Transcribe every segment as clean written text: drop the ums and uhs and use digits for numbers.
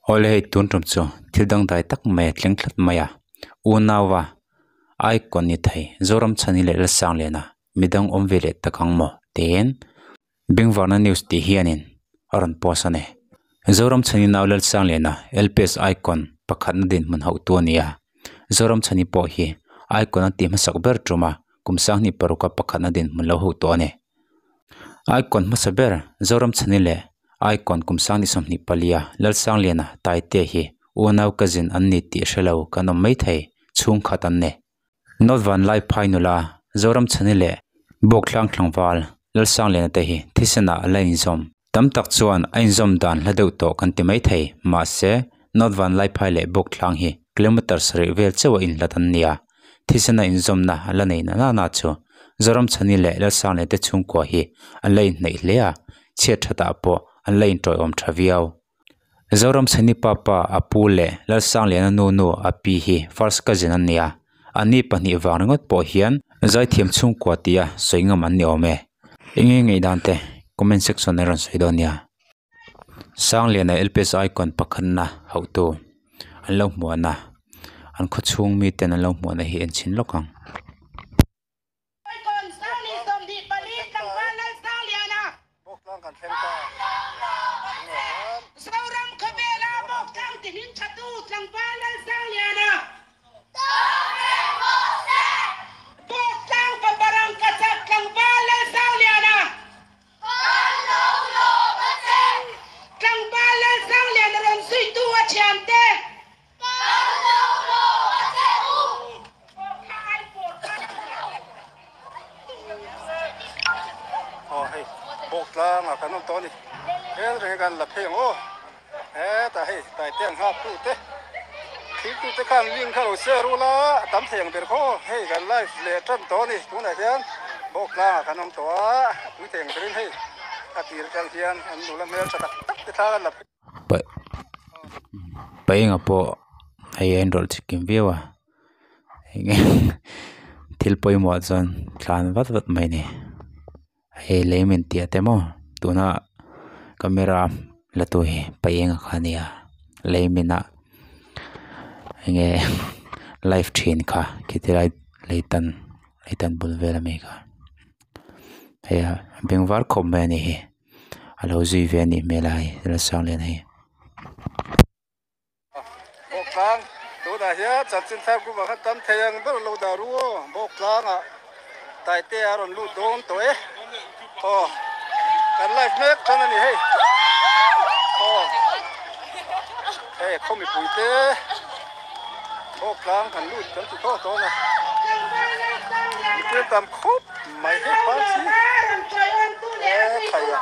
Awle hei tun tum chu thil dangdai tak mai a thleng tlat mai a unaua icon ni thei Zoramchhani leh Lalsangliana midang awm ve leh tak ang maw tiin Bengvarna news tih hianin a rawn post a ni. Zoramchhani nau Lalsangliana LPS icon pakhatna dinhmun hauhtu a ni a Zoramchhani pawh hi icon a tih hmasak ber tum a kum sanghnih paruk a pakhatna dinhmun lo hauh tawh a ni. Icon hmasa ber Zoramchhani leh Icon kum sang ni 24 a Lalsangliana Taite hi unau cousin an ni tih hrelo kan awm mai thei chhungkhat an ni. North Vanlaiphai nula Zoramchhani leh Bawktlang tlangval Lalsangliana te hi thisenah a la inzawm. Tam tak chuan a inzawm dan hla deuh tawh kan ti mai thei mahse North Vanlaiphai leh Bawktlang hi kilometre sarih vel chauh a inhlat an nia. Thisena inzawmna a la nei na na chu Zoramchhani leh Lalsangliana te chhungkua hi an la inhnaih hle a chhiat thatah pawh an la intawiawm tha viau. Zoramchhani papa a pu leh Lalsangliana nu nu a pi hi first cousin an ni a anni pahnih vang ringawt pawh hian zaithiam chhungkua tia sawi ngam an ni awm e. Eng nge ngaih dan te comment section a rawn sawi dawn nia. Sangliana LPS icon pakhatna hauhtu an lo hmuahna an khaw chhung miten an lo hmuahna hi en chhin lawk ang. Zoram khawvela Bawktlang ti hming thatu tlangval Lalsangliana. Bawktlang fapa rangkachak tlangval Lalsangliana. Tlangval Lalsangliana rawn zuitu a thiante. Aw hei Bawktlang ah kan awm tawh a ni hel reng hi kan la phei ang aw hetah hei Taitea nghak tu te thil tu te khan link kha lo share ula a tam thei ang ber khaw hei kan live leh tan tawh a ni tunah hian Bawktlang ah kan awm tawh a a pui thei ang berin hei a tir atang hian an nula hmel tha tak tak te thla kan la phei. Paenga pawh hei a inrawlh chikim viau a enge thil pawimawh ah chuan tlan vat vat mai a ni hei lei min tih te maw tuna camera la tu hi paenga kha a nia lei min ah enge live thin kha khiti lai leitan leitan bul vel ami kha hei a beng var khawp mai a ni hi. A lo zui ve a nih hmel a hei Lalsangliana hi. Bawktlang tunah hian chanchin thar group ah khan tam thei ang ber lo dah ru aw Bawktlang ah Taite a rawn lut dawn tawh e aw kan live mek tan a ni hei aw hei khaw mipui te Bawktlang kan lut kan ti tawh dawn a mipui an tam khawp mai hei phal chi e khai a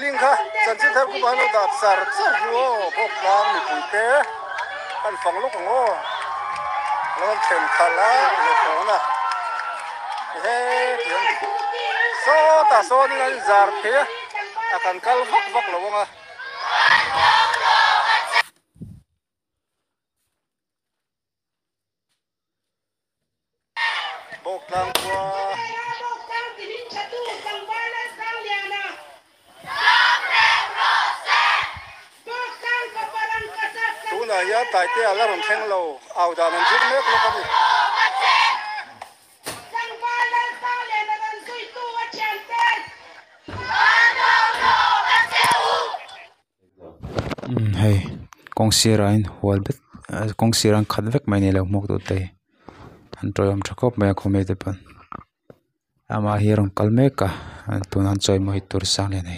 link kha chanchin thar group ah hian lo dah char char ru aw Bawktlang mipui te kan fang lawk ang aw lo han then khalh a lo hawn a he tiang sawtah sawnin an inzar phei a a kan kal vak vak lo ang a. Bawktlang khua. Tunah hian Taitea la rawn thleng lo, au dan an zir mek lawk a ni. Hei kawng sirah hian hual vek kawng sirah an khat vek mai a ni lo hmuak tur te hi an tawiawm tha khawp mai a khaw mite pawn amah hi a rawn kal mek a tunah an chawimawi tur sang leh a ni.